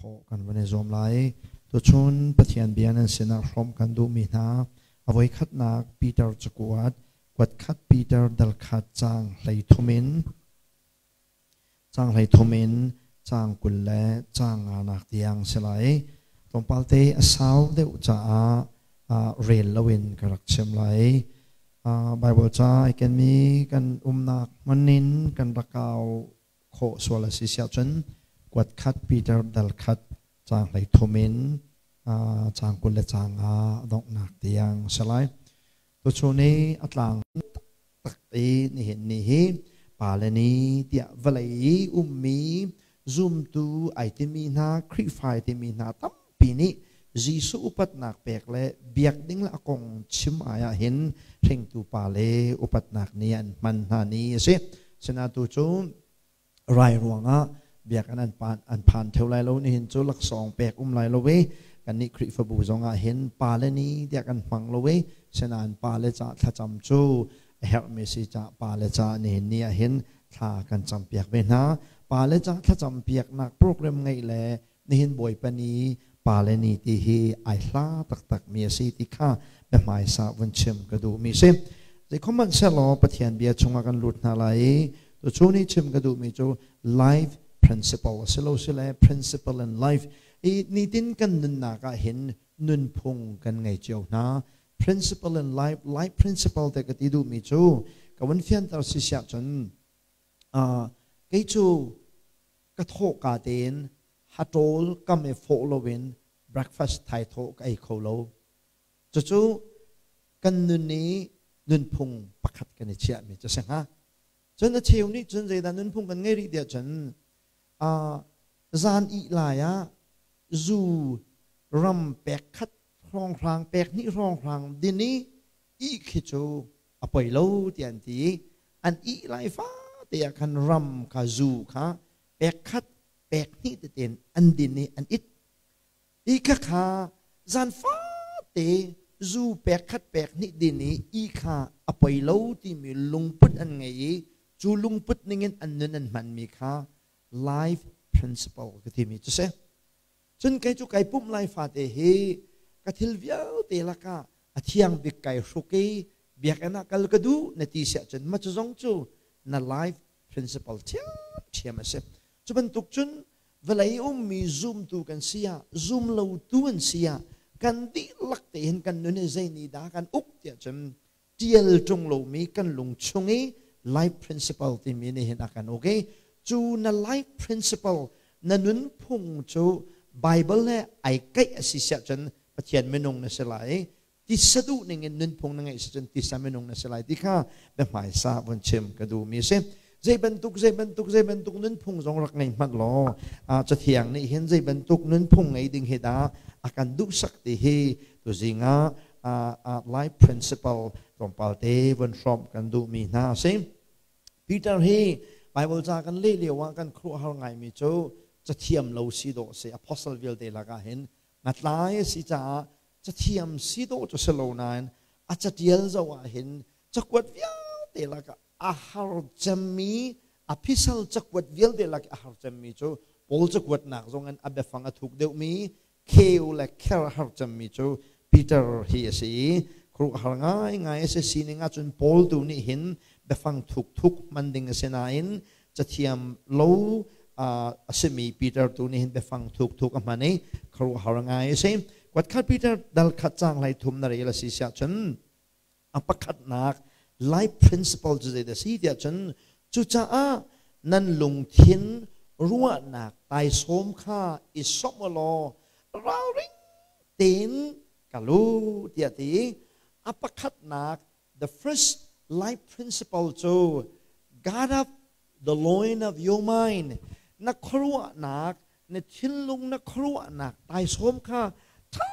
Khawh kan van i zuam lai. Tuchun Pathian bia nan sinah hrawm kan duhmi hna a voikhatnak Peter cakuat, kuatkhat Peter dalkhat caang 13 in caang 33 in caang 20 le caang nganak tiang si lai. Tlawmpal te a sau deuh caah rel loin ka rak chim lai. Bible ca ai kenmi kan umnak hmun in kan rak kau khawh sual a si siah cun kuat khat Peter dal khat caang 33 in caang 20 le caang nga donghnak tiang si lai. Tuchun i a tlang tak i nihin ni hi pale ni tiah vawlei i ummi zumtu ai timi hna Khrihfa ai timi hna tampi nih Jesuh upatnak pek le biak ding le a kong chim ai ah hin hringtu pale upatnak ni an hman hna ni a si. Sinain tu cu rai ruangah biakinn an pan an phan theo lai lo nihin cu laksawng pek um lai lo i kannih Khrihfabu zong ah hin pale ni tiah kan hmang lo i sinain pale ca thlacam cu a herhmi si ca pale ca nihin ni ah hin thla kan campiak ve hna. Pale ca thlacam piaknak program ngeih le nihin Bawipa ni pale ni ti hi ai hla taktak mi a si ti kha biahmaisa vun chim ka duh mi si. Zeikhomhmanh sehlaw Pathian bia chungah kan lut hna lai i tuchun ni chim ka duhmi cu life principle a si lo si le principle in life i nitin kan nunnak ah hin nunphung kan ngei cio hna. Principle in life, life principle te ka ti duhmi cu ka vun fianter si siah cun kei cu ka thawhka tein haṭawl kam i fawh loin breakfast thaithawh ka ei kho lo. Cucu kan nun i nunphung pakhat kan i chiahmi cu si hnga. Cun a cheu nih cun zeidah nunphung kan ngei rih tiah cun zan ih lai ah zu ram pek khat hrawnghrang pek hnih hrawnghrang din i ih khi cu a poi lo tiah an ti i an ih lai fate ah khan ram kha zu kha pek khat pek hnih tete in an din i an it i khakha zan fate zu pek khat pek hnih din i i kha a poi lo timi lungput an ngei i cu lungput ningin an nun an hmanmi kha life principle ka timi cu si. Cun kei cu kai pumh lai fate hi ka thil vialte lakah a thiang bik kai hruk i biakinn ah kal ka duh na ti siah cun ma cu zong cu na life principle ṭhiamṭhiam a si. Cu bantuk cun vawlei ummi zumtu kan si ah zum lotu an si ah kan dihlak tein kan nun hi zei nih dah kan uk tiah cun ṭial ṭung lomi kan lung chung i life principle timi nih hin a kan uk i cu na life principle na nunphung cu Bible he ai kaih a si siah cun Pathian minung na si lai i tisa duh ning in nunphung na ngeih si cun tisa minung na si lai ti kha biahmaisa vun chim ka duhmi a si. Zei bantuk zei bantuk zei bantuk nunphung zong rak ngei hmanh law cathiang nih hin zei bantuk nunphung ngei ding hi dah a kan duhsak ti hi tuzing ah life principle tlawmpal te vun hrawmh kan duhmi hna a si. Peter hi Bible ca kan leh lio ah kan khuaruahhar ngaimi cu cathiam lo si dawh si apostle vialte lakah hin ngatlai a si caah cathiam si dawh cu si lo nain a catial zoh ah hin cakuat vialte lakah a har cemmi a phisal cakuat vialte lak a har cemmi cu Paul cakuatnak zong in a biafang a thuk deuhmi kheu le kher a har cemmi cu Peter hi a si i khuaruahhar ngaingai a si sining ahcun Paul tu nih hin biafang thuk thuk hman ding a si nain cathiam lo a simi Peter tu nih hin biafang thuk thuk a hman i khuaruahhar ngai a si. Kuatkhat Peter dal khat caang 33 na rel a si siah cun a pakhatnak life principle cu zeidah si tiah cun cucaah nan lungthin ruahnak taisawm kha i sawmh u law ralring tein kal u tiah ti. A pakhatnak the first life principle cu guard up the loin of your mind, na khuaruahnak, na thinlung, na khuaruahnak taisawm kha ṭha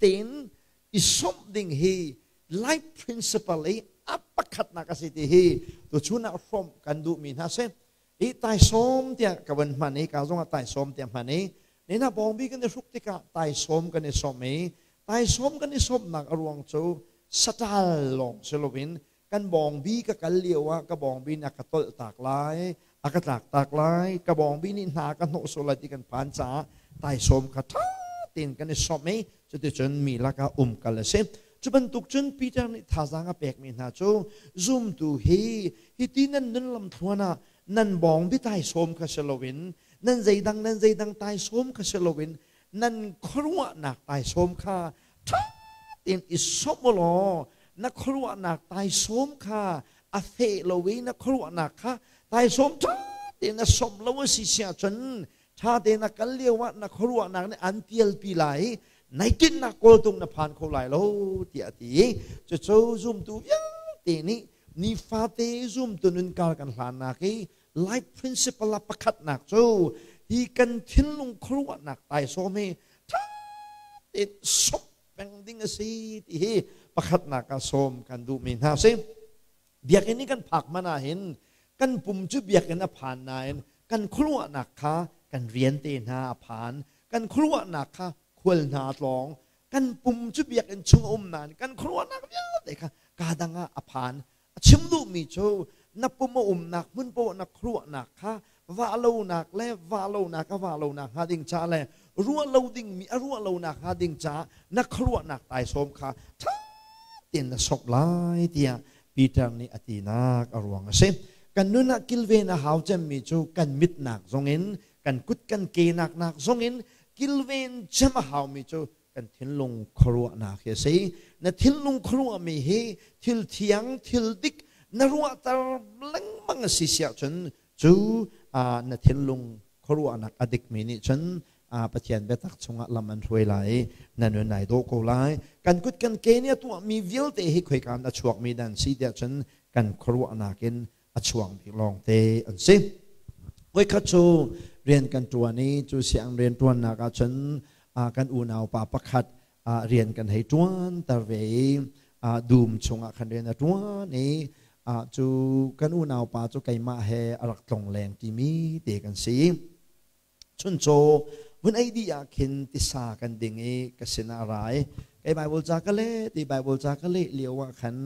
tein i sawmh ding hi life principle i a pakhatnak a si ti hi tuchun ah hrawmh kan duhmi hna si. I taisawm tiah ka van hman i ka zong ah taisawm tiah hman i nina bawngbi kan i hruk tikah taisawm kan i sawmh i taisawm kan i sawmhnak a ruang cu satal lawng si loin kan bawngbi ka kal lio ah ka bawngbi nih a ka tolh tak lai, a ka tlak tak lai, ka bawngbi nih hna ka hnawh sual lai ti kan phan caah. Taisawm kha ṭha tein kan i sawmh i cuticun mi lakah umkal a si. Cu bantuk cun Peter nih thazaang a pekmi hna cu zumtu hi hiti nan nun lamthluan ah nan bawngbi taisawm kha si loin nan zeidang nan zeidang taisawm kha si loin nan khuaruahnak taisawm kha ṭha tein i sawmh u law na khuaruahnak taisawm kha a feh lo i na khuaruahnak kha taisawm ṭha tein na sawmh lo a si si ahcun ṭha tein na kal lio ah na khuaruahnak nih an pialpi lai i nai tinhnak kawltung na phan kho lai lo tiah a ti i cucu zumtu vialte nih nifate zumtu nunkar kan hlannak i life principle a pakhatnak cu hi kan thinlung khuaruahnak taisawm hi ṭha tein sawm peng ding a si ti hi pakhatnak ah sawm kan duhmi hna a si. Biakinn i kan phak hmanh ah hin kan pum cu biakinn a phan nain kan khuaruahnak kha kan rian te hna a phan, kan khuaruahnak kha khual hna a tlawng, kan pum cu biakinn chung a um nain kan khuaruahnak vialte kha kaa dang ah a phan. A chim duhmi cu na pum a umnak hmun poah na khuaruahnak kha vah lonak le vah lonak a vah lonak hnga ding ca le ruah lo dingmi a ruah lonak hnga ding caah na khuaruahnak taisawm kha ṭha tein na sok lai tiah Peter nih a tinak a ruang a si. Kan nun ah kilven a hau cemmi cu kan mitnak zongin kan kut kan ke nak zongin kilven cem a haumi cu kan thinlung khuaruahnak hi a si. Na thinlung khuaruahmi hi thil thiang, thil dik na ruahter lengmang a si siah cun cu na thinlung khuaruahnak a dikmi nih cun Pathian biatak chungah lam an hruai lai i na nun ai dawh ko lai. Kan kut kan ke nih a tuahmi vialte hi khoika in a chuakmi dan si tiah cun kan khuaruahnak in a chuak bik lawngte an si. Voikhat cu rian kan ṭuan i cu siang rian ṭuannak ah cun kan unau pa pakhat rian kan hei ṭuanter ve i dum chungah khan rian a ṭuan i cu kan unau pa cu keimah he a rak tlong leng timi te kan si. Chuncaw vun ei dih ah khin tisa kan ding i ka sinah a ra i kei Baibal ca ka leh ti Baibal ca ka leh lio ah khan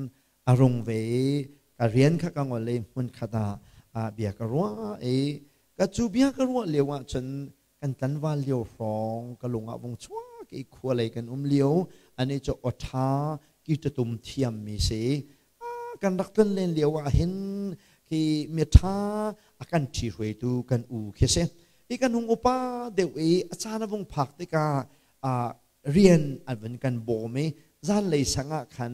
a rung ve i ka rian kha ka ngol i hmunkhat ah bia ka ruah i ka cu bia ka ruah lio ah cun kan tlanval lio hrawng ka lung ah vung chuak i khua lei kan um lio ani cu awṭha kitatum thiammi si. Kan rak tlon len lio ah hin khi miṭha a kan ṭhihruaitu kan u khi si. Hi kan hung upa deuh i a caan a vung phak tikah rian an vun kan bawm i zanlei sang ah khan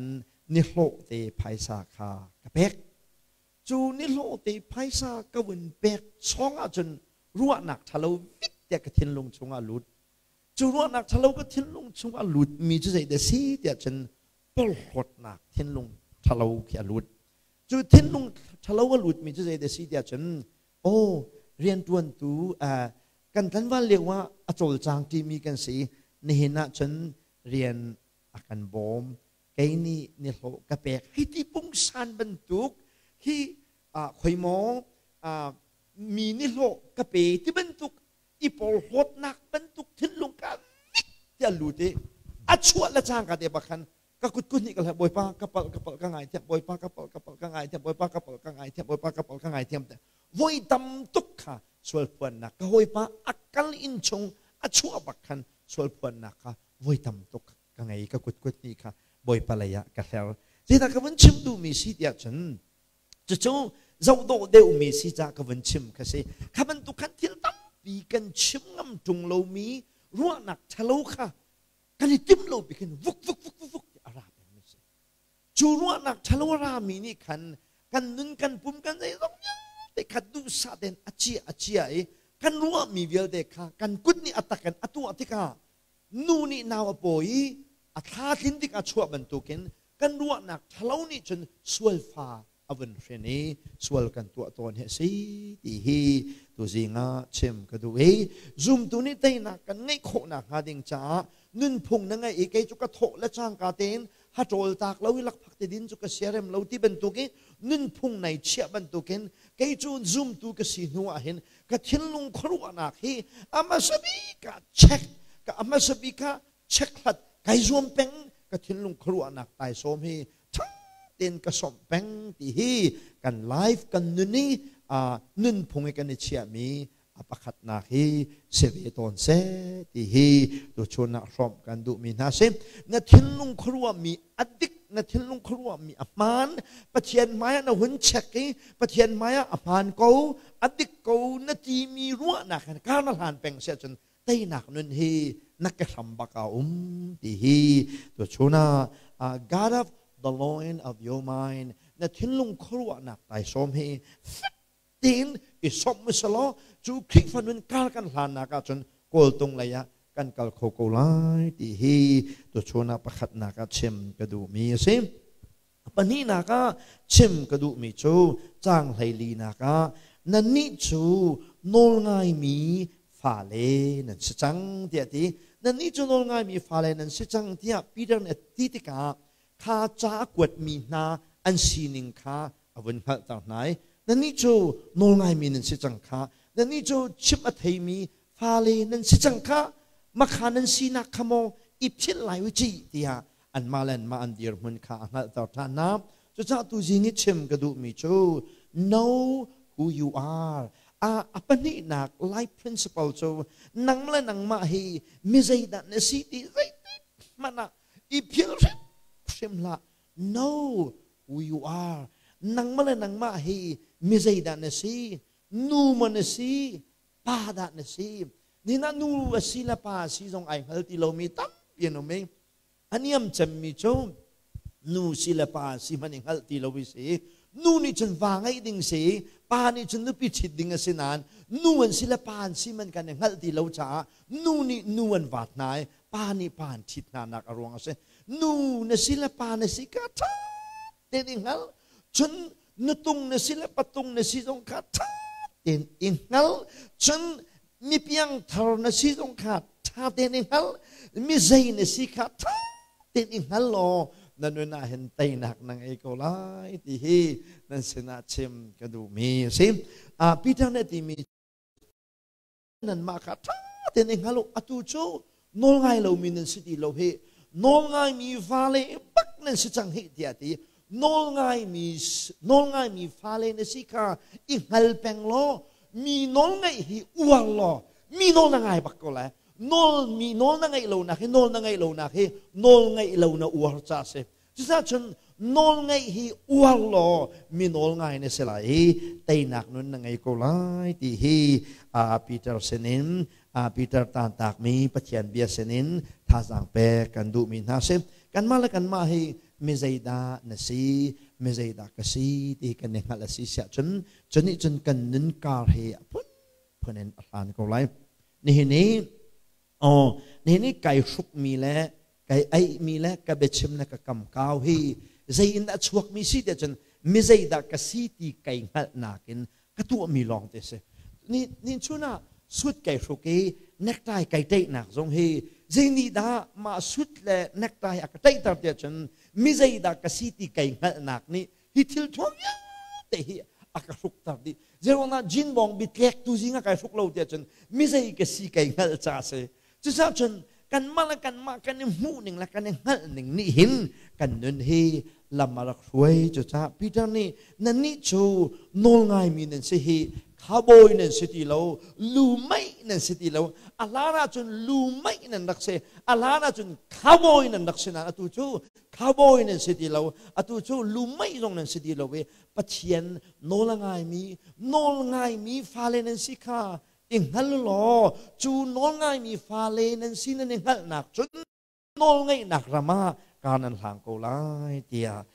nihlawh te phaisa kha ka pek. Cu nihlawh te phaisa ka vun pek chawng ahcun ruahnak ṭhalo vik tiah ka thinlung chungah a lut. Cu ruahnak ṭhalo ka thinlung chungah a lutmi cu zeidah a si tiah cun porhlawtnak thinlung ṭhalo khi a lut. Cu thinlung ṭhalo a lutmi cu zeidah a si tiah cun aw rianṭuantu kan tlanval lio ah a cawlcang ṭimi kan si. Nihin ah cun rian a kan bawm. Kei nih nihlawh ka pek. Hi ti pungsan bantuk hi khoi maw mi nihlawh ka pe ti bantuk i porhlawtnak bantuk thinlung ka vik tiah lut i a chuah le cangka te bak khan ka kut kut nih ka hleh Bawipa ka palh ka palh ka ngaithiam Bawipa ka palh ka palh ka ngaithiam Bawipa ka palh ka ngaithiam Bawipa ka palh ka ngaithiam te voi tam tuk kha sual phuannak ka hawipa a kal inn chung a chuah bak khan sual phuannak kha voi tam tuk ka ngei ka kut kut nih kha Bawipa lei ah ka hler. Zeidah ka vun chim duhmi si tiah cun cucu zohdawh deuhmi si ca ka vun chim kha si. Kha bantuk khan thil tampi kan chim ngam ṭung lomi ruahnak ṭhalo kha kan i tim lo bik in vuk vuk vuk vuk vuk a ra pengmi si. Cu ruahnak ṭhalo a rami nih khan kan nun kan pum kan zeizong vialte kha duhsah tein a cia a cia i kan ruahmi vialte kha kan kut nih a tak in a tuah tikah nu nih nau a pawi i a thla tlin tik a chuah bantukin kan ruahnak ṭhalo nih cun sualfa a vun hrin i sual kan tuah tawn hi a si ti hi tuzing ah chim ka duh i zumtu nih teinak kan ngeih khawhnak hnga ding caah nunphung na ngeih i kei cu ka thawh le cangka tein haṭawl tak lo i lakphak te din cu ka siarem lo ti bantuk i nunphung nai chiah bantukin kei cu zumtu ka si hnu ah hin ka thinlung khuaruahnak hi a hmasa bik ah check ka a hmasa bik ah check hlat kai zuam peng ka thinlung khuaruahnak taisawm hi ṭha tein ka sawmh peng ti hi kan life kan nun i nunphung i kan i chiahmi A pakhatnak hi si ve tawn seh ti hi tuchun ah hrawmh kan duhmi hna si. Na thinlung khuaruahmi a dik, na thinlung khuaruahmi a hmaan, Pathian hmai ah na hun check i Pathian hmai ah a hmaan ko, a dik ko na timi ruahnak hin kar na hlan peng si ahcun teinak nun hi na ke hram bak a um ti hi tuchun ah God of the loin of your mind, na thinlung khuaruahnak taisawm hi fek tein i sawmh selaw cu Khrihfa nun kar kan hlannak ahcun kawltung lei ah kan kal kho ko lai ti hi tuchun ah pakhatnak ah chim ka duhmi a si. Pahnihnak ah chim ka duhmi cu caang 14nak ah nannih cu nawlngaimi fale nan si cang tiah ti. Nannih cu nawlngaimi fale nan si cang tiah Peter nih a ti tikah kha ca a kuatmi hna an sining kha a vun hngalhter hna i nannih cu nawlngaimi nan si cang kha, nannih cu chimh a theimi fale nan si cang kha, makha nan sinak kha maw i philh lai u cih tiah anmah le anmah an dirhmun kha a hngalhter ṭhan hna. Cucaah tuzing i chim ka duhmi cu know who you are. A pahnihnak life principle cu nang le nangmah hi mi zeidah na si ti zeitik hmanh ah i philh hrimhrim hlah. Know who you are. Nangmah le nangmah hi mi zeidah na si? Nu maw na si? Pa dah na si? Nina nu a si le pa a si zong ai hngal ti lomi tampi an um i a niam cemmi cu nu si le pa si hmanh i hngalh ti lo i si. Nu nih cun va ngeih ding si, pa nih cun nupi ṭhit ding a si nain nu an si le pa an si man kan i hngalh ti lo caah nu nih nu an vaat hna i pa nih pa an ṭhit hna nak a ruang a si. Nu na si le pa na si ka ṭha tein i hngal, cun nutung na si le patung na si zong kha ṭha tein i hngal, cun mi piangthar na si zong kha ṭha tein i hngal, mi zei na si kha ṭha tein i hngal law na nun ah hin teinak na ngei ko lai ti hi nan sinah chim ka duhmi a si. Peter nih a timi nanmah kha ṭha tein i hngal u, atu cu nawlngai lomi nan si ti lo hi, nawlngaimi fale bak nan si cang hih tiah ti. Nawlngaimi nawlngaimi fale na si kha i hngal peng law mi nawl ngaih hi uar law mi nawl na ngai bak ko lai. Nawl mi nawl na ngaih lonak hi, nawl na ngaih lonak hi nawl ngaih lo na uar ca si. Cucaah nawl ngeih hi uar law mi nawl ngai na si lai i teinak nun na ngei ko lai ti hi Peter sinin, Peter tantakmi Pathian bia sinin thazaang pek kan duhmi hna si. Kanmah le kanmah hi mi zeidah na si, mi zeidah ka si ti kan i hngalh a si siah cun cunih cun kan nun kar hi a phunphun in a hlan ko lai. Nihin i aw nihin i kai hrukmi le kai aihmi le ka biachim le ka kam kau hi zei in dah chuakmi si tiah cun mi zeidah ka si ti kai hngalhnak in ka tuahmi lawng te si. Ni ni chun ah suit kai hruk i necktie kai ṭaihnak zong hi zei nih dah mah suit le necktie a ka ṭaihter tiah cun mi zeidah ka si ti kai hngalhnak nih hi thil thuam vialte hi a ka hrukter dih. Zeiruangah jean bawng bi tlek tu zing ah kai hruk lo tiah cun mi zei ka si kai hngalh ca si. Cucaah cun kanmah le kanmah kan i hmuh ning le kan i hngalh ning nih hin kan nun hi lam a rak hruai. Cucaah Peter nih nannih cu nawlngaimi nan si hi, cowboy nan si ti lo, lu meih nan si ti lo. A hlan ahcun lu meih nan rak si, a hlan ahcun cowboy nan rak si nain atu cu cowboy nan si ti lo, atu cu lu meih zong nan si ti lo i Pathian nawl a ngaimi, nawl ngaimi fale nan si kha i hngal law cu nawlngaimi fale nan si nan i hngalhnak cun nawlngaihnak ram ah kar nan hlang ko lai tiah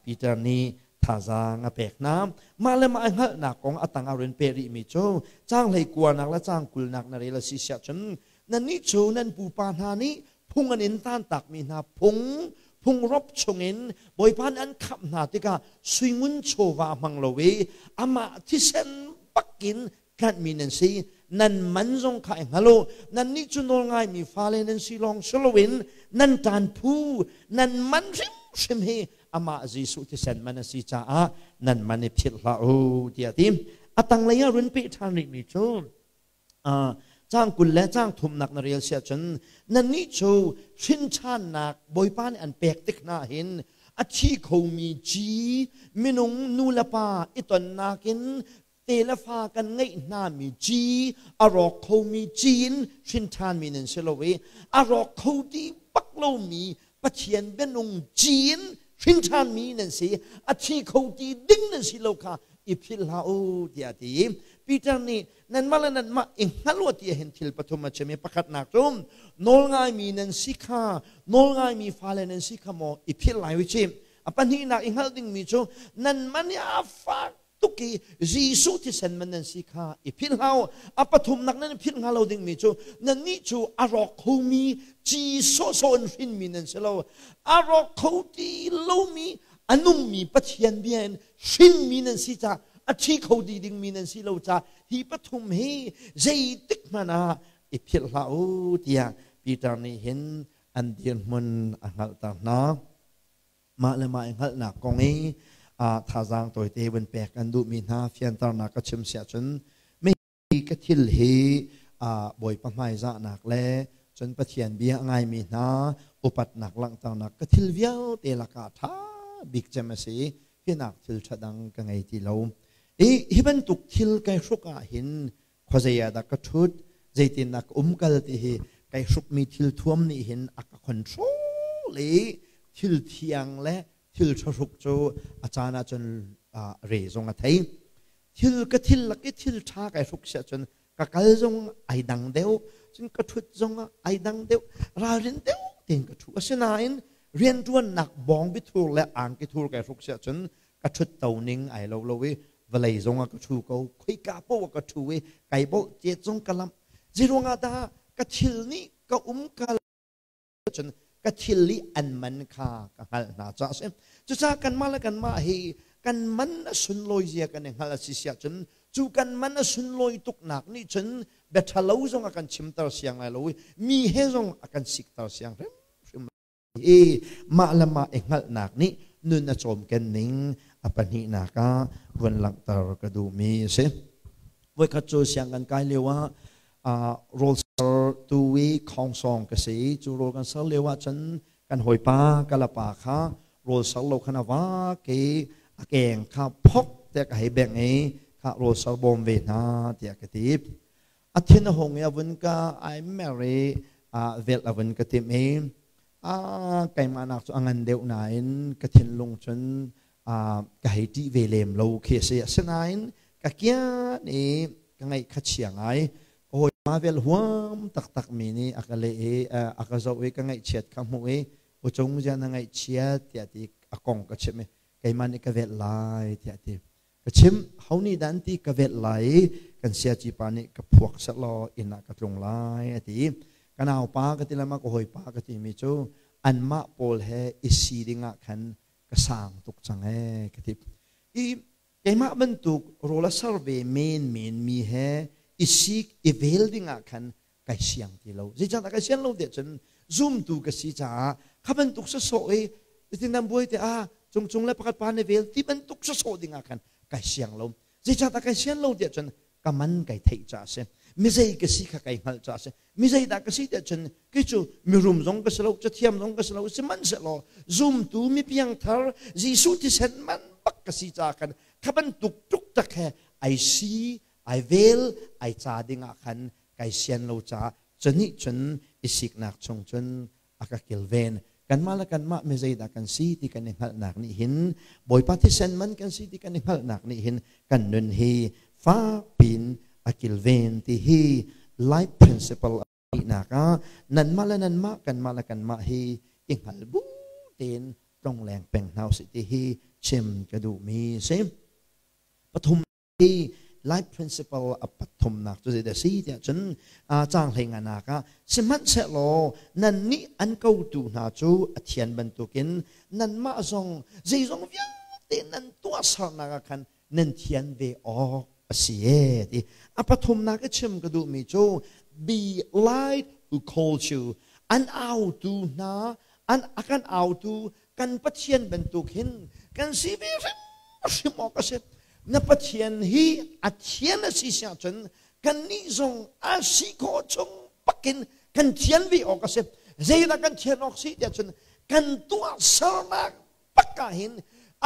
Peter nih thazaang a pek hna. Mah le mah i hngalhnak kong a tang ah rin peh rihmi cu caang 29nak le caang 20nak na rel a si siah cun nannih cu nan pupa hna nih phung an in tantakmi hna phung phungrop chungin Bawipa nih an khamh hna tikah suingun chawva hmang lo i amah thisen bakin tlanhmi nan si. Nan man zong kha i hngal u. Nannih cu nawlngaimi fale nan si lawng si loin nan ṭan phu nan man hrimhrim hi amah Jesuh thisen man a si caah nan man i philh hlah u tiah a ti. A tanglei ah run peh ṭhan rihmi cu caang 20 le caang 30nak na rel siah cun nannih cu hrinṭhannak Bawipa nih an pek tik hna hin a thi khomi ci minung nu le pa i tonnak in. Te le fa kan ngeih hna mi ci a rawk khomi ci in hrin ṭhanmi nan si lo i a rawk kho ti bak lomi Pathian bianung ci in hrin ṭhanmi nan si, a thi kho ti ding nan si lo kha i philh hlah u tiah a ti. Peter nih nanmah le nanmah i hngal u ti hin thil pathum a chim i pakhatnak cu nawlngaimi nan si kha, nawlngaimi fale nan si kha maw i philh lai u cih. A pahnihnak i hngalh dingmi cu nanmah nih a fak tuk i Jesuh thisen man nan si kha i philh hlah u. A pathumnak nan i philh hnga lo dingmi cu nannih cu a rawk khomi ci sawhsawh in hrinmi nan si lo. A rawk kho ti lomi a nungmi Pathian bia in hrinmi nan si caah a thi kho ti dingmi nan si lo caah hi pathum hi zeitik hmanh ah i philh hlah u tiah Peter nih hin an dirhmun a hngalhter hna. Mah le mah i hngalhnak kong i thazaang tawite vun pek an duhmi hna fianternak ka chim siah cun mi ka thil hi Bawipa hmaizahnak le cun Pathian bia a ngaimi hna upatnak langhternak ka thil vialte lakah ṭha bik cem a si. Hinak thil ṭha dang ka ngei ti lo. I hi bantuk thil kai hruk ah hin khuazei ah dah ka ṭhut, zeitindah ka umkal ti hi kai hrukmi thil thuam nih hin a ka control i thil thiang le thil ṭha hruk cu a caan ah cun re zong a thei. Thil ka thil lak i thil ṭha kai hruk siah cun ka kal zong ai dang deuh, cun ka ṭhut zong ah ai dang deuh, ralrin deuh tein ka ṭhu. Asinain rianṭuannak bawngbi thur le angki thur kai hruk siah cun ka ṭhut to ning ai lo lo i vawlei zong ah ka ṭhu ko, khoika paoh ah ka ṭhu i kai bolh cet zong ka lamh. Zeiruangah dah ka thil nih ka umkal cun ka thil i an man kha ka hngalh hna caah a si. Cucaah kanmah le kanmah hi kan man a sunlawi zia kan i hngalh a si siah cun cu kan man a sunlawi tuknak nih cun bia ṭhalo zong a kan chimter siang lai lo i mi he zong a kan sikter siang hrimhrim i mah le mah i hngalhnak nih nun a cawmken ning a pahnihnak ah vun langhter ka duhmi a si. Voikhat cu siang kan kai lio ah rawl ser tu i khongsong ka si. Cu rawl kan ser lio ah cun kan hawipa kalapa kha rawl ser lo khan a vak i a keng kha phok te ka hei bengh i kha rawl ser bawm ve hna tiah ka ti. A thin a hung i a vun ka ai mer i velh a vun ka timh i keimah nak cu a ngan deuh nain ka thinlung cun ka hei ṭih ve lem lo khi a si. Asinain ka kian i ka ngaih kha chia ngai. Ka hawipa vel huam taktak mi nih a ka leh i a ka zoh i ka ngaihchiat kha hmuh i ucung ziah na ngaihchiat tiah ti a kong ka chimh i keimah nih ka velh lai tiah ti. Ka chim, ho nih dah an ti ka velh lai i kan siaci pa nih ka phuak sehlaw inn ah ka tlung lai a ti. Ka naupa ka ti lama ka hawipa ka timi cu anmah pawl he i si dingah khan ka sang tuk cang ee ka ti. I keimah bantuk rawl a ser ve menmen mi he i sik i vel dingah khan kai siang ti lo. Zeicahtiah kai sian lo tiah cun zumtu ka si caah kha bantuk sasawh i tin nan buai te ah cungcung le pakhat pa ne vel ti bantuk sasawh dingah khan kai siang lo. Zeicahtiah kai sian lo tiah cun ka man kai theih caah a si. Mizei ka si kha kai hngalh caah a si. Mizei dah ka si tiah cun kei cu mirum zong ka si lo, cathiam zong ka si lo, sihmanhsehlaw zumtu mi piangthar Jesuh thisen man bak ka si caah khan kha bantuk tuk tak he ai si, ai vel, ai ca dingah khan kai sian lo caah cunih cun i siknak chung cun a ka kilven. Kanmah le kanmah mi zeidah kan si ti kan i hngalhnak nih hin Bawipa thisen man kan si ti kan i hngalhnak nih hin kan nun hi fakpin a kilven ti hi life principle a nak ah nanmah le nanmah kanmah le kanmah hi i hngal bu tein tlongleng peng hna usih ti hi chim ka duhmi si. Pathum hi life principle a pathumnak cu zeidah si tiah cun caang hlei nganak ah sihmanhsehlaw nannih an kotu hna cu a thian bantukin nanmah zong zeizong vialte nan tuahsernak ah khan nan thian ve awk a si e ti. A pathumnak i chim ka duhmi cu be light who calls you, an autu hna an a kan autu kan Pathian bantuk hin kan si ve hrimhrim awk a si. Na Pathian hi a thian a si siah cun kannih zong a si khawh chung bakin kan thian ve awk a si. Zeidah kan thian awk si tiah cun kan tuahsernak bak ah hin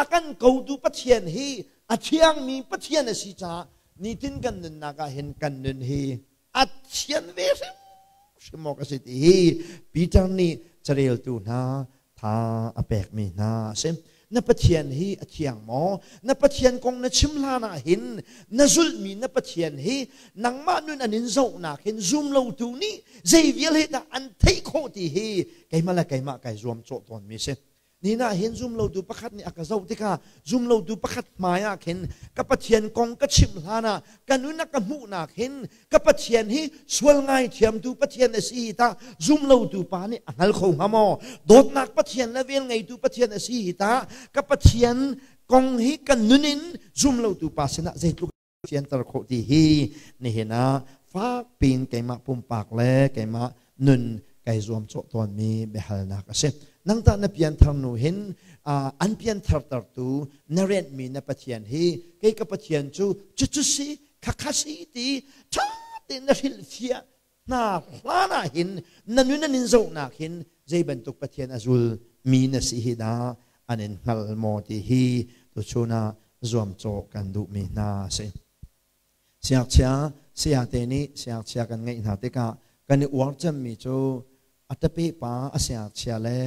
a kan kotu Pathian hi a thiangmi Pathian a si caah. Nitin kan nunnak ah hin kan nun hi a thian ve hrimhrim awk a si ti hi Peter nih careltu hna tha a pekmi hna a si. Na Pathian hi a thiang maw? Na Pathian kong na chim hlan ah hin na zulhmi na Pathian hi nangmah nun an in zohnak hin zum lotu nih zei vial he dah an theih khawh ti hi keimah le keimah kai zuam cawh tawnmi si. Ni ah hin zumlotu pakhat nih a ka zoh tikah zumlotu pakhat hmai ah khin ka Pathian kong ka chimh hlan ah ka nun a ka hmuhnak hin ka Pathian hi sual ngaithiamtu Pathian a si hi tah zumlotu pa nih a hngal kho hnga maw? Dawtnak Pathian le vel ngeitu Pathian a si hi tah ka Pathian kong hi ka nun in zumlotu pa sinah zeitluk fianter khawh ti hi nihin ah fak piin keimah pumpak le keimah nun kai zuam cawh tawnmi biahalnak a si. Nang tah na pianthar nu hin an pianthartertu na rianhmi na Pathian hi kei ka Pathian cu cucu si khakha si ti ṭha tein na hrilhfiah hna hlan ah hin na nun an in zohnak hin zei bantuk Pathian a zul mi na si hi dah an in hngal maw ti hi tuchun ah zuamcawh kan duhmi hna a si. Siangchia sayate nih siangchia kan ngeih hna tikah kan i uar cemmi cu a tape pa a siangchia le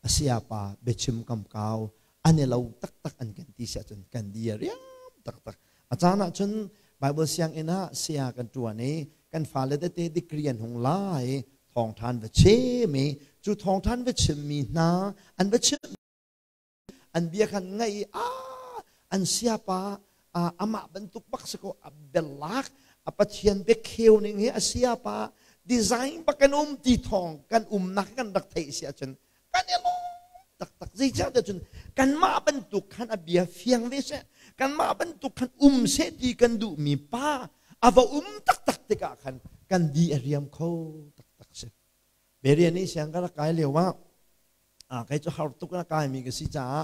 a sayapa biachim kamkau an i lo taktak an kan ti si ahcun kan di a riam taktak. A caan ahcun Bible sianginn ah saya kan ṭuan i kan fale tete degree an hung la i thawngṭhan va chim i cu thawngṭhan va chimmi hna an va chim an bia khan ngaih i an siapa amah bantuk bak si ko a bialak a Pathian biakheu ning hi a siapa design bak kan um ti thawng kan umnak kan rak theih si ahcun kan i lawm taktak. Zeicahtiah cun kanmah bantuk khan a bia fiang ve seh, kanmah bantuk khan um seh ti kan duhmi pa a va um taktak tikah khan kan di a riam kho taktak si. Beria nih siang ka rak kai lio ah kei cu har tuk na kaimi ka si caah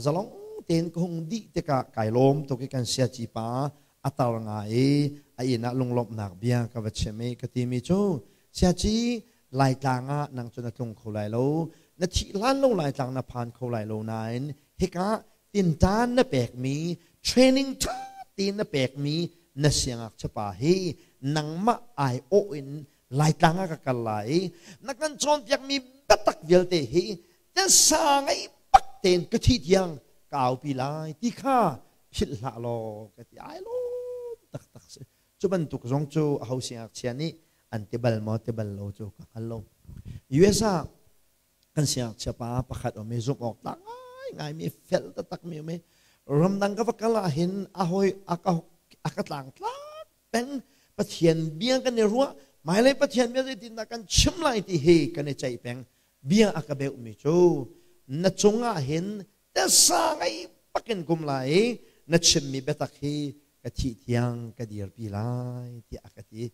zalong tein ka hung dih tikah kai lawm tuk i kan siaci pa a tar nga i a inn ah lunglawmhnak bia ka va chim i ka timi cu, siaci, Laitlang ah nang cu na tlung kho lai lo, na thih hlan lo Laitlang na phan kho lai lo, nain hika tinṭan na pekmi, training ṭha tein na pekmi na siangngakchia pa hi nangmah aiawh in Laitlang ah ka kal lai i na kan cawnpiakmi biatak vialte hi tasa ngei bak tein ka thih tiang ka aupi lai ti kha philh hlah law ka ti. Ai lawm taktak si. Cu bantuk zong cu aho siangngakchia nih an ti bal maw ti bal lo cu ka hngal lo. US ah kan siangngakchia pa pakhat um i zumh awk tlak ngaingai mi, fel taktak mi um i ramdang ka va kal ah hin a hawi a ka tlangtlak peng. Pathian bia kan i ruah, hmailei Pathian bia zeitindah kan chim lai ti hi kan i ceih peng. Bia a ka beuhmi cu, na cungah hin tasa ngei bakin kum lai i na chimmi biatak hi ka thih tiang ka dirpi lai tiah a ka ti.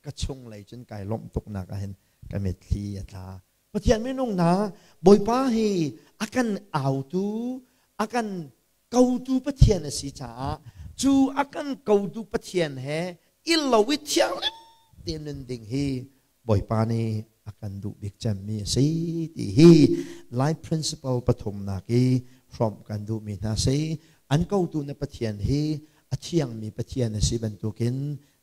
Ka chunglei cun kai lawmh tuknak ah hin ka mitthli a tla. Pathian minung hna, Bawipa hi a kan autu, a kan kotu Pathian a si caah cu a kan kotu Pathian he i lo i thianghlim tein nun ding hi Bawipa nih a kan duh bik cemmi a si ti hi life principle pathumnak i hrawmh kan duhmi hna si. An kotu na Pathian hi a thiangmi Pathian a si bantukin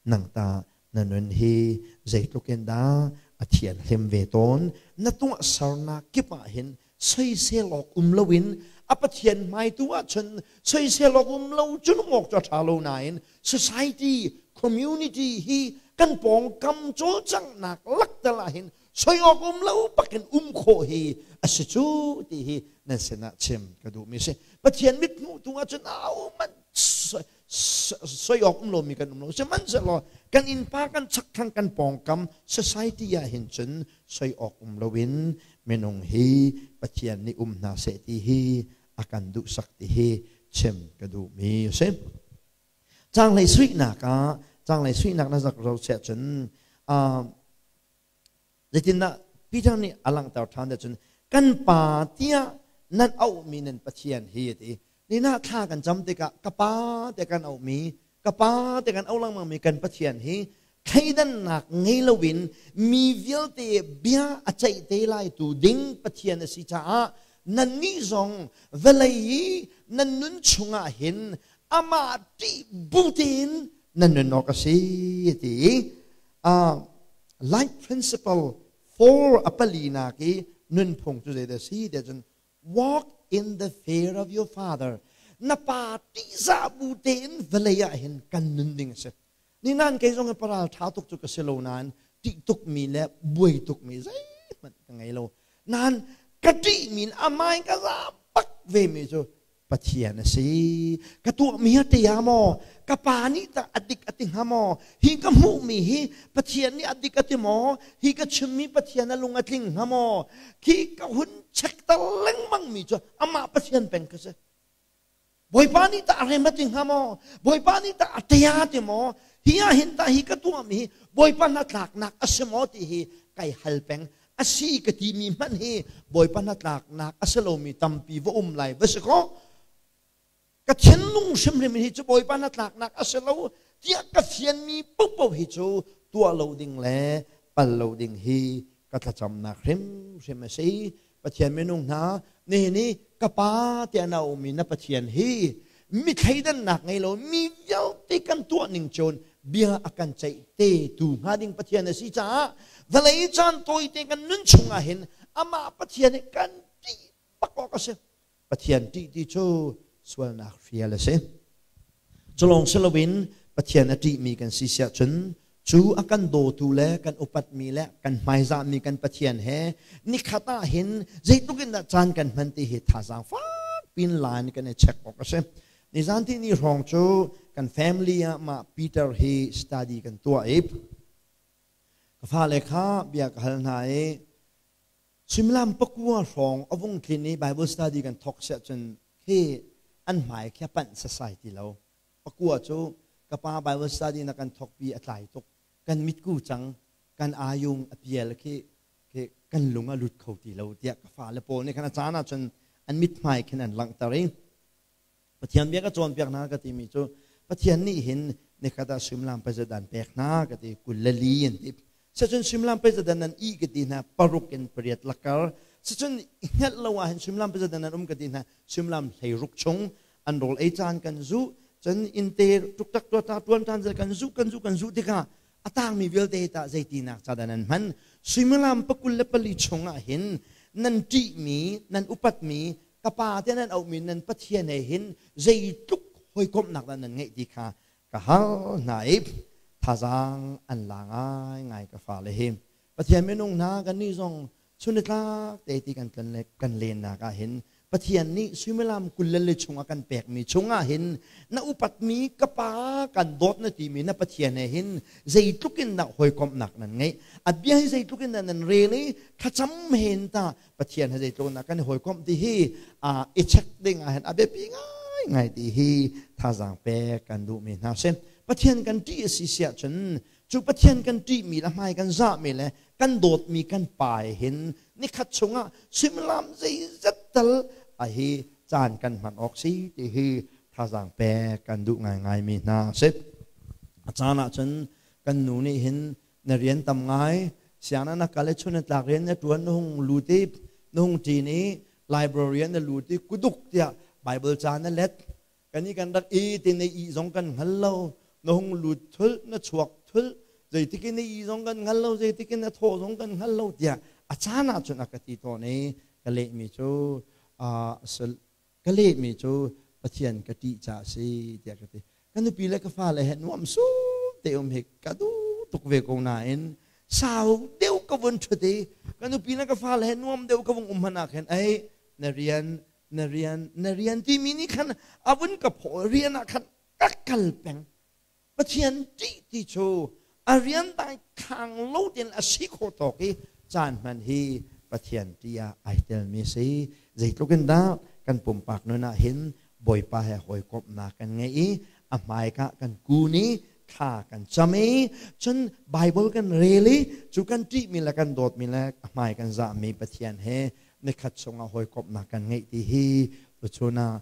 nang ta na nun hi zeitluk in dah a thianhlim ve tawn? Na tuahsernak kip ah hin soisel awk um loin, a Pathian hmaitu ahcun soisel awk um lo cun um awk cu a ṭha lo nain, society, community hi kan pawngkam cawlcanghnak laktal ah hin soi awk um lo bakin um khawh hi a si cu ti hi nan sinah chim ka duhmi si. Pathian mithmuh tu ahcun au man soi awk um lomi kan um lo, sihmanhsehlaw kan innpa, kan chakthlang, kan pawngkam society ah hin cun soi awk um loin minung hi Pathian nih um hna seh ti hi a kan duhsak ti hi chim ka duhmi a si. Canglei suihnak ah, canglei suihnak na zak ro siah cun zeitindah Peter nih a langhter ṭhan cun, kan Pa tiah nan auhmi nan Pathian hi a ti. Nina thla kan cam tikah ka Pa te kan auhmi, ka Pa te kan auh lengmangmi kan Pathian hi thleidannak ngei loin mi vialte bia a ceih te lai tu ding Pathian a si caah nannih zong vawlei i nan nun chungah hin Amah ṭih bu tein nan nun awk a si ti. Life principle 4 a palinak i nunphung cu zeidah a si tiah cun, walk in the fear of your father. Na pa ṭihzah bu tein vawlei ah hin kan nun ding a si. Ni nan kei zong paral ṭha tuk cu ka si lo nain ṭih tukmi le buai tukmi zeihmanh ka ngei lo. Nain ka ṭihmi amai ka zaam bak ve mi cu Pathian a si. Ka tuahmi a ṭia maw? Ka pa nih tah a dik a ti hnga maw? Hi ka hmuhmi hi Pathian nih a dik a ti maw? Hi ka chimmi Pathian a lung a tling hnga maw? Khi ka hun check ter lengmangmi cu amah Pathian peng ka si. Bawipa nih tah a rem a ti hnga maw? Bawipa nih tah a ṭia ti maw? Hi ah hin tah hi ka tuahmi hi Bawipa hnatlaknak a si maw ti hi kai hal peng. A si ka timi hmanh hi Bawipa hnatlaknak a si lomi tampi va um lai va si kaw, ka thinlung hrimhrim hi cu Bawipa hnatlaknak a si lo tiah ka fianmi paohpaoh hi cu tuah lo ding le pal lo ding hi ka thlacamnak hrimhrim a si. Pathian minung hna, nihin i ka pa tiah na ummi na Pathian hi mi thleidannak ngei lo, mi vialte kan tuah ning cun bia a kan ceih te tu hnga ding Pathian a si caah vawlei caan tawite kan nun chungah hin amah Pathian hi kan ṭih bak awk a si. Pathian ṭih ti cu sualnak hrial a si. Culawng si loin Pathian a ṭihmi kan si siah cun cu a kan dawtu le kan upatmi le kan hmaizahmi kan Pathian he nikhat ah hin zeitluk in dah caan kan hman ti hi thazaang fak pin line kan i check awk a si. Nizan ti ni hrawng cu kan family ah mah Peter hi study kan tuah i ka fale kha bia ka hal hna i suimilam 9 hrawng a vung tlin i Bible study kan thawk siah cun khi an hmai khi a panh sasai ti lo. 9 cu ka pa Bible study na kan thawkpi a tlai tuk, kan mitku cang, kan ayung a pial khi khi kan lung a lut kho ti lo tiah ka fale pawl nih khan a caan ah cun an mithmai khin an langhter i Pathian bia ka cawnpiak hna ka timi cu Pathian nih hin nikhat ah suimilam peizadan pek hna ka ti, 24 an ti. Sicun suimilam peizadan nan i ka ti hna, 6 in 8 lakar. Sicun hngalh lo ah hin suimilam peizadan nan um ka ti hna, suimilam 16 chung an rawl ei caan kan zu, cun innte ṭukṭak tuata ṭuan ṭan zel kan zu kan zu kan zu tikah a tangmi vialte tah zeitinak ca dah nan hman? Suimilam 24 chungah hin nan ṭihmi, nan upatmi ka pa te nan auhmi nan Pathian he hin zeitluk hawikomhnak dah nan ngeih ti kha ka hal hna i thazaang an la ngaingai ka fale hi. Pathian minung hna, kannih zong chunitlak te ti kan tlon le kan lennak ah hin Pathian nih suimilam 24 chung a kan pekmi chungah hin na upatmi ka pa kan dawt na timi na Pathian he hin zeitluk in dah hawikomhnak nan ngeih, a bia hi zeitluk in dah nan rel i thlacam hen ta Pathian he zeitluk in dah kan i hawikomh ti hi i check ding ah hin a biapi ngaingai ti hi thazaang pek kan duhmi hna si. Pathian kan ṭih a si siah cun cu Pathian kan ṭihmi le hmai kan zahmi le kan dawtmi kan pa hin nikhat chungah suimilam zeizat tal a hi caan kan hman awk si ti hi thazaang pek kan duh ngaingaimi hna si. A caan ah cun kan nu nih hin na rian tam ngai, sianginn na kal i chun na tlak rian na ṭuan, na hung lut i na hung ṭin i library na lut i kuduk tiah Bible ca na let, kan i kan rak i ti na i zong kan hngal lo, na hung lut thul na chuak thul, zeitik in na i zong kan hngal lo, zeitik in na thawh zong kan hngal lo tiah a caan ah cun a ka ti tawn i ka lehmi cu ka lehmi cu Pathian ka ṭih caah a si tiah ka ti. Ka nupi le ka fale he nuam sum te um hi ka duh tuk ve ko nain sau deuh ka vun ṭhut i ka nupi le ka fale he nuam deuh ka vung um hmanh ah khin ei na rian na rian na rian timi nih khan a vun ka phaw, rian ah khan ka kal peng. Pathian ṭih ti cu a rian dai khang lo tein a si khawh tawk i caan hman hi Pathian ṭih ah ai telmi a si. Zeitluk in dah kan pumpak nun ah hin Bawipa he hawikomhnak kan ngei i a hmaika kan kun i thla kan cam i cun Bible kan rel i cu kan ṭihmi le kan dawtmi le a hmai kan zahmi Pathian he nikhat chungah hawikomhnak kan ngeih ti hi tuchun ah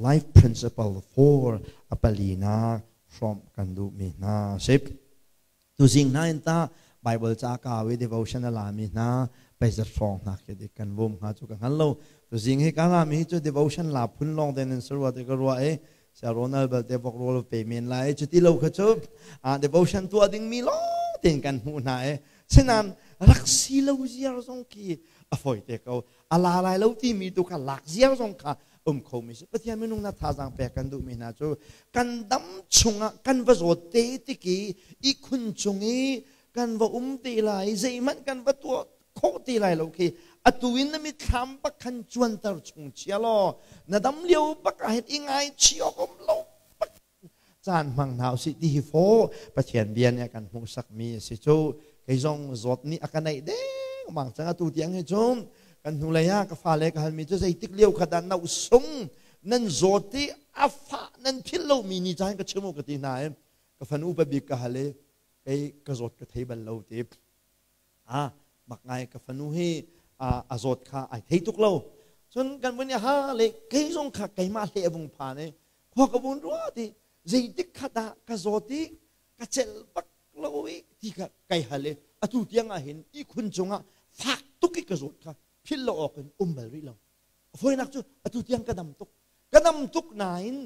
life principle for a palinak hrawmh kan duhmi hna si. Tuzing hna in ta Bible ca kau i devotion a lami hna peizat hrawng hna khi dik kan vum hnga cu ka hngal lo. Tuzing hi ka lami hi cu devotion la phun lawng den in sarua te ka ruah i. Saya Ronald balte vok rawl pe men lai. Cuti lo kha cu devotion tuah dingmi lawng tein kan hmuh hna i sinan rak si lo ziar zong khi a fawi te ko. A la lai lo timi tu kha lak ziar zong kha um kho mi si. Pathian minung na thazaang pek kan duhmi hna cu kan dam chungah kan va zawt te tiki ihkhun cung i kan va um te lai zeihmanh kan va tuah khawh ti lai lo khi atu in na mitthlam bak khan cuanter chung chia law na dam lio bak ah hin i ngaichih awk um lo bak caan hmang hna usih ti hi fo Pathian bia nih a kan hmuhsakmi a si cu. Kei zong zawt nih a ka naih deng mang cang. Atu tiang hi cu kan hnulei ah ka fale ka halmi cu zeitik lio kha dah no sung nan zawt i a fah nan philh lomi ni caan ka chim u ka ti hna i ka fanu upa bik ka hal i kei ka zawt ka thei bal lo ti. A mak ngai ka fanu hi a zawt kha ai thei tuk lo. Cun kan vun i ha le kei zong kha keimah hle a vung phan i khua ka vun ruat i zeitik kha dah ka zawt i ka celh bak lo i ti kha kai hal i atu tiang ah hin ihkhun cungah fak tuk i ka zawt kha philh lo awk in um bal rih lo. A fawinak cu atu tiang ka dam tuk. Ka dam tuk nain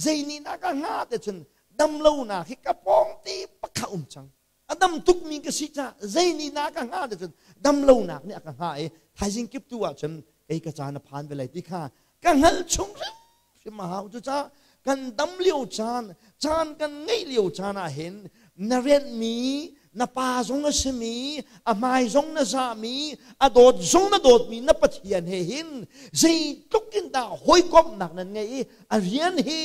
zei nih dah ka hnga te cun dam lonak hi ka pawng te pakha um cang. A dam tukmi ka si caah zei nih dah ka hnga te cun dam lonak nih a ka hnga i thaizing kip tu ah cun kei ka caan a phan ve lai ti kha ka hngalh chung hrimhrim a hau. Cucaah kan dam lio caan, caan kan ngeih lio caan ah hin na rianhmi na pa zong a simi, a hmai zong na zahmi, a dawt zong na dawtmi na Pathian he hin zeitluk in dah hawikomhnak nan ngeih i a rian hi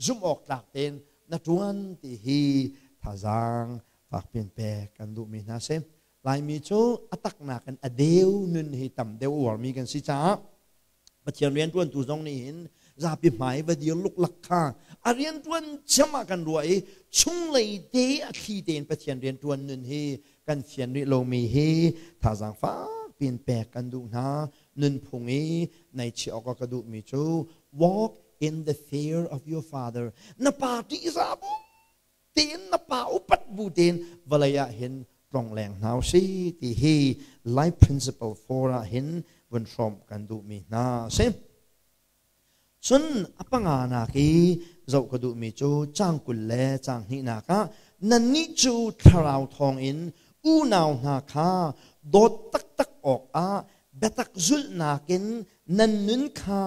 zumh awk tlak tein na ṭuan ti hi thazaang fakpiin pek kan duhmi hna si. Laimi cu a taknak in a deu nun hi tam deuh uarmi kan si caah Pathian rianṭuantu zong nih hin zapi hmai va dir luklak kha a rianṭuan cem ah kan ruah i chunglei te a thli tein Pathian rianṭuan nun hi kan fian rih lomi hi thazaang fakpiin pek kan duh hna. Nunphung i nei chiah awk a ka duhmi cu walk in the fear of your father. Na pa ṭihzah bu tein, na pa upat bu tein vawlei ah hin tlongleng hna usih ti hi life principle 4 ah hin vun hrawmh kan duhmi hna a si. Cun a panganak i zoh ka duhmi cu caang 20 le caang hnihnak ah nannih cu thlarau thawngin unau hna kha dawt taktak awkah biatak zulhnak in nan nun kha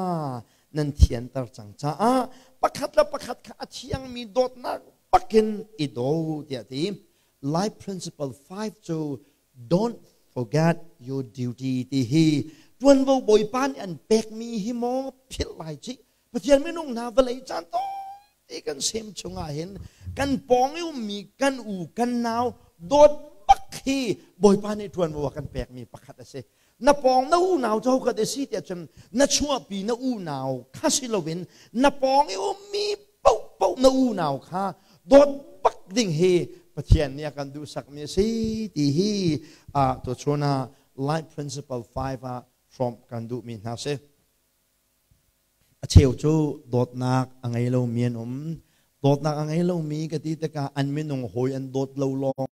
nan thianter cang caah pakhat le pakhat kha a thiangmi dawtnak bakin i daw tiah ti. Life principle 5 cu don't forget your duty ti hi tuanvo Bawipa nih an pekmi hi maw philh lai cih. Pathian minung hna, vawlei caan ti kan sem chungah hin kan pawng i ummi kan u kan nau dawt bak hi Bawipa nih tuanvo a kan pekmi pakhat a si. Na pawng na unau cu hokat a si tiah cun na chuahpi na unau kha si loin na pawng i ummi paohpaoh na unau kha dawt bak ding hi Pathian nih a kan duhsakmi a si ti hi tuchun ah life principle 5 ah hrawmh kan duhmi hna si. A cheu cu dawtnak a ngei lomi an um. Dawtnak a ngei lomi ka ti tikah an minung hawi an dawt lo lawng,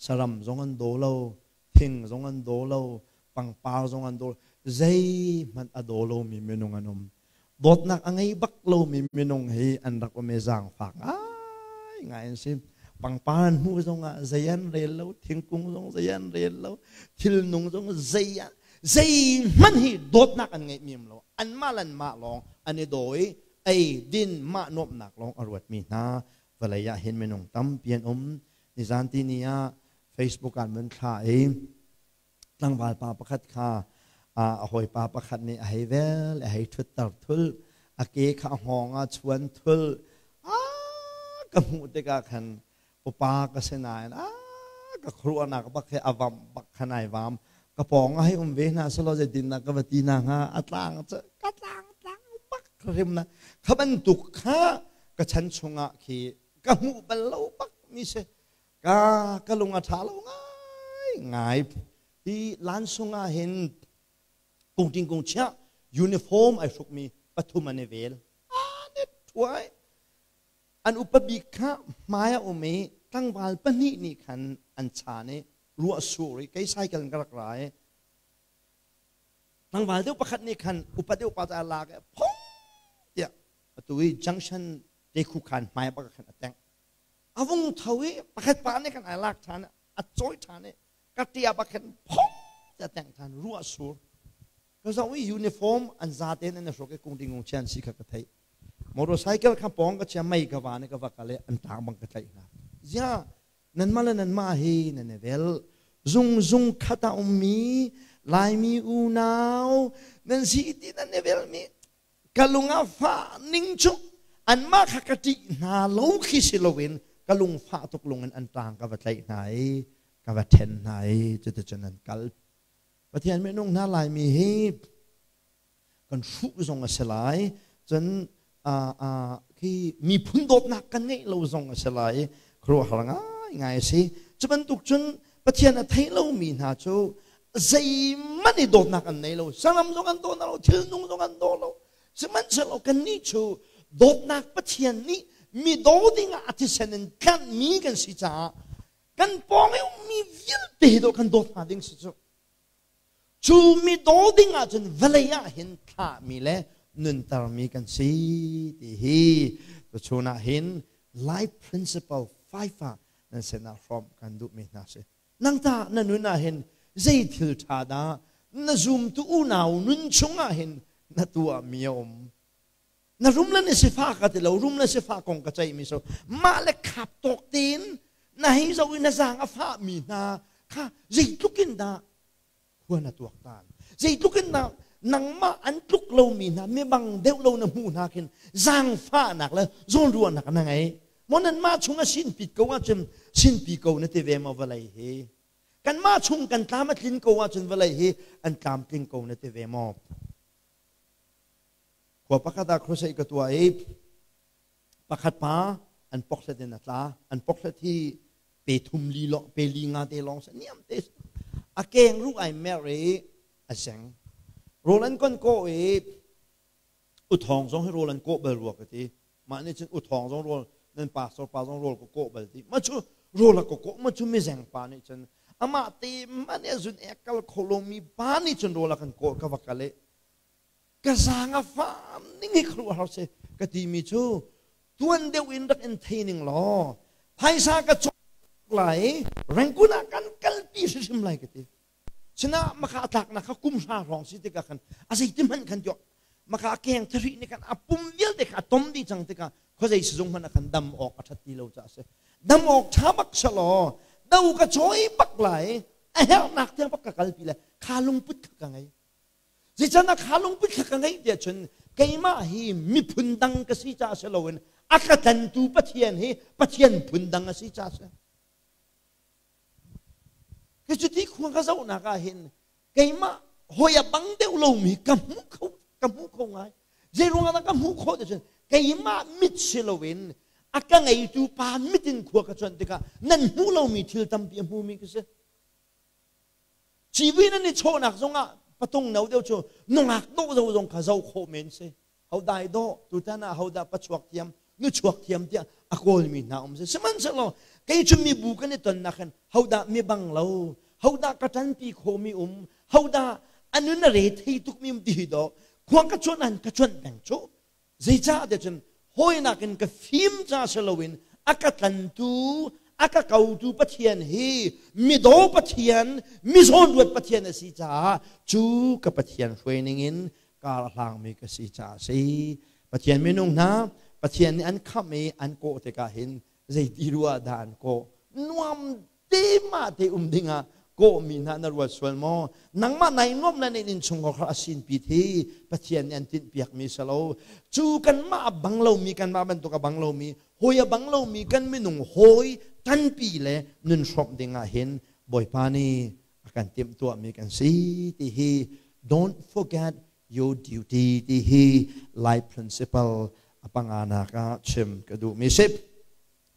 saram zong an daw lo, thing zong an daw lo, pangpar zong an daw, zeihmanh a daw lomi minung an um. Dawtnak a ngei bak lomi minung hi an rak um i zaangfak ngai ngai an si. Pangpar an hmuh zongah zei an rel lo, thingkung zong zei an rel lo, thilnung zong zei ah zeihmanh hi dawtnak an ngeih mi um lo. Anmah le anmah lawng an i daw i ei din mah nuamhnak lawng a ruatmi hna vawlei ah hin minung tampi an um. Nizan ti ni ah Facebook ah an thlah i tlangval pa pakhat kha a hawipa pakhat nih a hei vel, a hei ṭhutter thul, a ke kha a hngawng ah chuan thul. A ka hmuh tikah khan upa ka si nain a ka khuaruahnak bak he a vam bak khan ai vam. Ka pawng ah hei um ve hna selaw zeitindah ka va ti na hnga? A tlang cu ka tlang tlang bak hrim na kha bantuk kha ka chan chungah khi ka hmuh bal lo bak mi si. Ka ka lung a ṭha lo ngai ngai. Hi lansung ah hin kungting kung chiah uniform ai hrukmi pathum an i vel an i ṭhuai. An upa bik kha hmai a um i tlangval pahnih nih khan an chan i ruah sur i kei cycle in ka rak ra i tlangval deuh pakhat nih khan upa deuh pa ca lak i phung tiah. Atu i junction te khu khan hmai bak khan a teng. A vung tho i pakhat pa nih kan ai lak ṭhan, a cawi ṭhan i ka ṭia bak khan phong te a teng ṭhan ruah sur. Ka zoh i uniform an zaten an i hruk i kung ding chian si kha ka theih. Motorcycle kha pawng ka chia mei ka van i ka va kal i an tang bang ka tlaih hna. Zia nanmah le nanmah hi nan i vel. Zungzung khat ah ummi Laimi unau nan si ti nan i velmi ka lung a fah ning cu anmah kha ka ṭih hna lo khi si loin ka lung fah tuk lung in an ṭang ka va tlaih hna i ka va ṭhen hna i cuticun an kal. Pathian minung hna Laimi hi kan hruh zong a si lai cun khi miphun dawtnak kan ngeih lo zong a si lai khuaruahhar ngaingai a si. Cu bantuk cun Pathian a thei lomi hna cu zeihmanh i dawtnak an nei lo, saram zong an daw hna lo, thilnung zong an daw lo. Sihmanhsehlaw kannih cu dawtnak Pathian nih mi daw dingah a thisen in tlanhmi kan si caah kan pawng i ummi vialte hi dawh kan dawt hna ding si cu. Cu mi daw ding ahcun vawlei ah hin thlahmi le nuntermi kan si ti hi tuchun ah hin life principle 5 ah nan sinah hrawmh kan duhmi hna si. Nang tah na nun ah hin zei thil ṭha dah na zumtu unau nun chungah hin na tuahmi a um? Na rum le na sifah ka ti lo, rum le sifah kong ka ceihmi so mah le khap tawk tein na hei zoh i na zaang a fahmi hna kha zeitluk in dah khua na tuaktan, zeitluk in dah nangmah an tluk lomi hna mibang deuh lo na hmuh hna khin zaangfahnak le zawnruahnak na ngei maw? Nanmah chung a sinpit ko ahcun sinpi ko na ti ve maw vawlei hi? Kanmah chung kan tlam a tlin ko ahcun vawlei hi an tlamtling ko na ti ve maw? Khua pakhat ah crusade ka tuah i pakhat pa an pokhlet in a tla. An pokhlet hi pe thum li long, pe li nga te lawng sa niam te. A keng ru ai mer i a zeng. Rawl an kon ko i uthong zong hi rawl an kawh bal rua ka ti. Mah nih cun uthong zong rawl nan pastor pa zong rawl ka kawh bal ti. Ma cu rawl a ka kawh ma cu mizeng pa nih cun amah te man e zun ek kal kho lomi pa nih cun rawl a kan kawh ka va kal i ka zaang a fam ning hi khuaruahhar si ka timi cu tuan deuh in rak in thei ning law phaisa ka cawk lai Rangoon ah kan kalpi hrimhrim lai ka ti. Sinah maka tlaknak kha kum hra hrawng si tikah khan a zeiti hmanh khan tiok maka keng thari nih khan a pum vialte kha a tom dih cang tikah khuazei sizung hmanh ah khan dam awk a ṭhat ti lo caah a si. Dam awk ṭha bak selaw do ka cawi bak lai, a herhnak tiang bak ka kalpi lai kha lungput kha ka ngei. Zeicahtiah kha lungput kha ka ngeih tiah cun keimah hi miphun dang ka si caah si loin a ka tlantu Pathian hi Pathian phun dang a si caah si. Ka cuti khua ka zohnak ah hin keimah hawi a bang deuh lomi ka hmu kho, ka hmu kho ngai. Zei ruangah dah ka hmuh khawh ti cun keimah mit si loin a ka ngeitu pa mit in khua ka cuanh tikah nan hmuh lomi thil tampi a hmumi ka si. Civui nan i chawhnak zongah patung no deuh cu nungak dawh zo zong kha zoh khawh men si. Hodai dawh tutan ah hodah pachuak thiam nu chuak thiam tiah a kawlmi hna um si. Sihmanhsehlaw kei cu mibu kan i tonnak hin hodah mi bang lo, hodah ka ṭanpi khawhmi um, hodah a nun a re thei tukmi um ti hi dawh khua ka cuanh an ka cuanh peng cu. Zeicah tiah cun hawinak in ka fim ca si loin a ka tlantu, a ka kotu Pathian hi midaw Pathian, mizawnruat Pathian a si caah cu ka Pathian hruai ningin kar a hlangmi ka si caah a si. Pathian minung hna, Pathian nih an khamh i an kawh tikah hin zeiti ruah dah an kawh? Nuam te mah te um dingah kawhmi hna na ruat sual maw? Nangmah nai nuam le na innchungkhar kha a sinpi thi Pathian nih an tinhpiakmi si lo. Cu kanmah a bang lomi, kanmah bantuk a bang lomi, hawi a bang lomi kan minung hawi tanpi le nun hrawmh dingah hin Bawipa nih a kan timhtuahmi kan si ti hi don't forget your duty ti hi life principle a panganak ah chim ka duhmi si.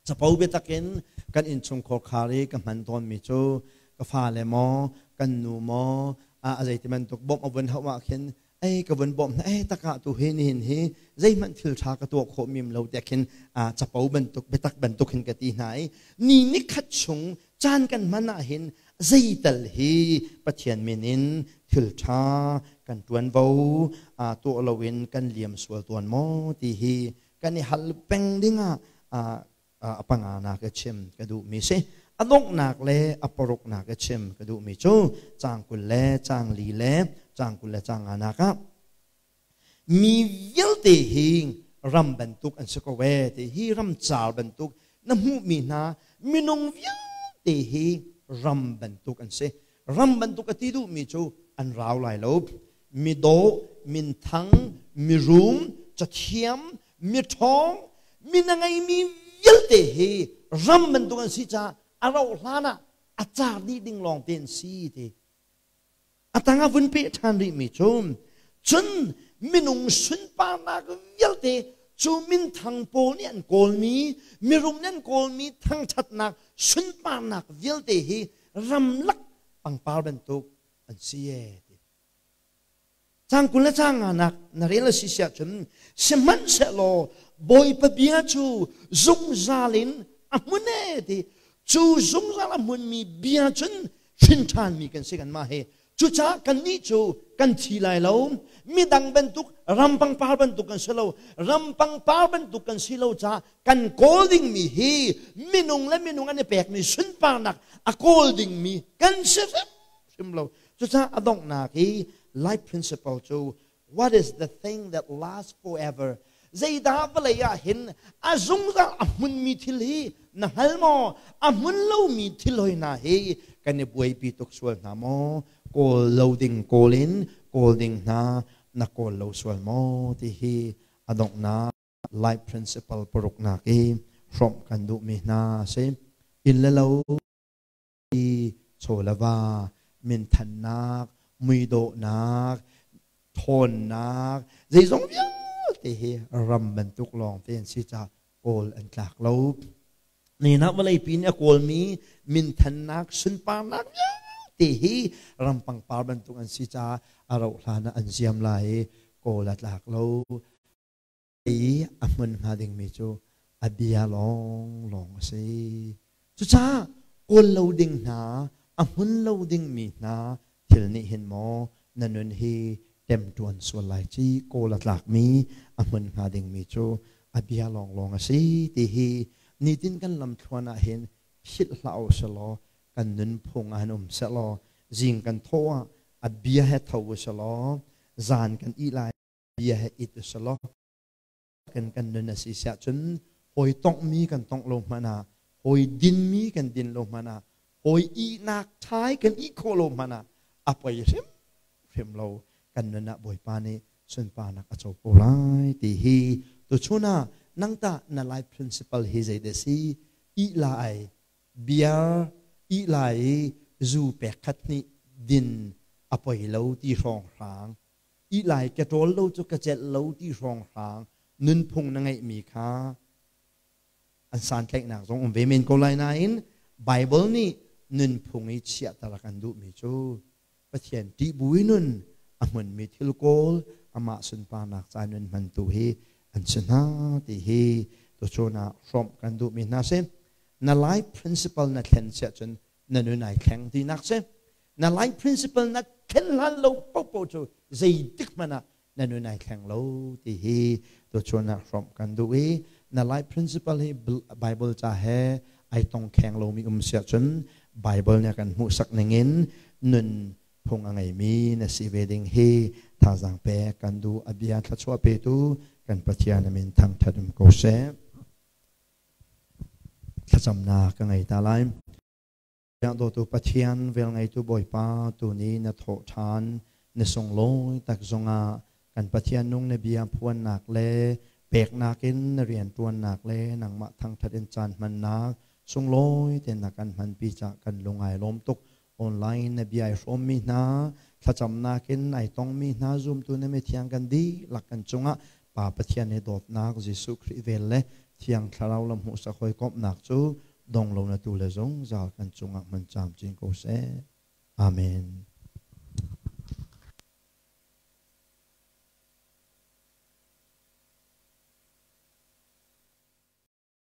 Capo biatak in kan innchungkhar khar i ka hman tawnmi cu ka fale maw, kan nu maw, a zeiti bantuk bawmh a vun hauh ah khin ei ka vun bawmh hna, ei takah tu hi nihin hi zeihmanh thil ṭha ka tuah khawh mim lo tiah khin capo bantuk biatak bantuk hin ka ti hna i ni nikhat chung caan kan hman ah hin Zeital hi Pathian min in thil ṭha kan ṭuanvo tuah loin kan liam sual tuan maw ti hi kan i hal peng dingah a panganak i chim ka duhmi si. A donghnak le a paruknak i chim ka duhmi cu caang 20 le caang li le caang 20 le caang nganak ah mi vialte hi ram bantuk an si ko ee ti hi ram car bantuk na hmuhmi hna minung vialte hi ram bantuk an si. Ram bantuk a ti duhmi cu an rau lai lo. Midawh, minthang, mirum, cathiam, miṭhawng, min a ngeimi vialte hi ram bantuk an si caah a rauh hlan ah a car dih ding lawng te an si ti. A tang ah vun peh ṭhan rihmi cu cun minung sunparnak vialte cu minthang pawl nih an kawlmi, mirum nih an kawlmi thangṭhatnak, sunparnak vialte hi ramlak pangpar bantuk an si ee ti. Caang 20 le caang nganak na rel a si siah cun sihmanhsehlaw Bawipa bia cu zungzal in a hmun ee ti. Cu zungzal a hmunmi bia cun hrin ṭhanmi kan si kanmah hi. Cucaah kannih cu kan thi lai lo. Midang bantuk ram pangpar bantuk kan si lo. Ram pangpar bantuk kan si lo caah kan kawl dingmi hi minung le minung an i pekmi sunparnak a kawl dingmi kan si hrimhrim lo. Cucaah a donghnak i life principle cu what is the thing that lasts forever? Zeidah vawlei ah hin a zungzal a hmunmi thil hi na hngal maw? A hmun lomi thil hoi hna hi kan i buaipi tuk sual hna maw? Kawl lo ding kawl in kawl ding hna na kawl lo sual maw? Ti hi a donghnak life principle paruknak i hrawmh kan duhmi hna a si. Inn le lo chaw le va, minthannak, muidawhnak, ṭhawnnak, zeizong vialte hi ram bantuk lawng te an si caah kawl an tlak lo. Nihin ah vawleipi nih a kawlmi minthannak, sunparnak vialte hi ram pangpar bantuk an si caah a rauh hlan ah an ziam lai i kawl a tlak lo. I a hmun hnga dingmi cu a bia lawnglawng a si. Cucaah kawl lo ding hna, a hmun lo dingmi hna thil nih hin maw na nun hi ṭemṭuan sual lai ci kawl a tlakmi a hmun hnga dingmi cu a bia lawnglawng a si ti hi nitin kan lamthluan ah hin philh hlah u selaw kan nunphung ah hin um sehlaw zing kan thawh ah a bia he tho u selaw zan kan ih lai bia he it u selaw kan kan nun a si siah cun hawi tonghmi kan tongh lo hmanh ah hawi dinmi kan din lo hmanh ah hawi ihnak ṭhai kan ih khawh lo hmanh ah a poi hrimhrim lo. Kan nun ah Bawipa nih sunparnak a co ko lai ti hi tuchun ah nang tah na life principle hi zeidah si? Ih lai biar ih lai i zu pek khat hnih din a poi lo ti hrawnghrang ih lai ka ṭawl lo cu ka celh lo ti hrawnghrang nunphung na ngeihmi kha an santlaihnak zong um ve men ko lai nain Bible nih nunphung i chiahter a kan duhmi cu Pathian ṭih bu i nun a hmunmi thil kawl amah sunparnak ca nun hmantu hi an si hna ti hi tuchun ah hrawmh kan duhmi hna si. Na life principle na thlen siah cun na nun ai thleng tinak si. Na life principle na thlen hlan lo paohpaoh cu zeitik hmanh ah na nun ai thleng lo ti hi tuchun ah hrawmh kan duh i na life principle hi Bible ca he ai tong kheng lomi um siah cun Bible nih a kan hmuhsak ningin nun phung a ngeimi na si ve ding hi thazaang pek kan duh. A bia thluachuah petu kan Pathian a min thangthat um ko seh. Thlacamnak ka ngei ta lai. Dawtu Pathian, velngeitu Bawipa, tuni na thawh ṭhan, na sunglawi tak zongah kan Pathian nung na bia phuannak le peknak in na rianṭuannak le nangmah thangṭhat in caan hmannak sunglawi tein na kan hmanpi cah kan lung ai lawm tuk. Online na bia ai hrawmmi hna, thlacamnak in ai tongmi hna zumtu na mithiang kan dihlak kan cungah Pa Pathian he dawtnak, Jesuh Khrih vel le Thiang Thlarau lam hmuhsak hawikomhnak cu dong lo na tu le zungzal kan cungah hman camcin ko seh. Amen.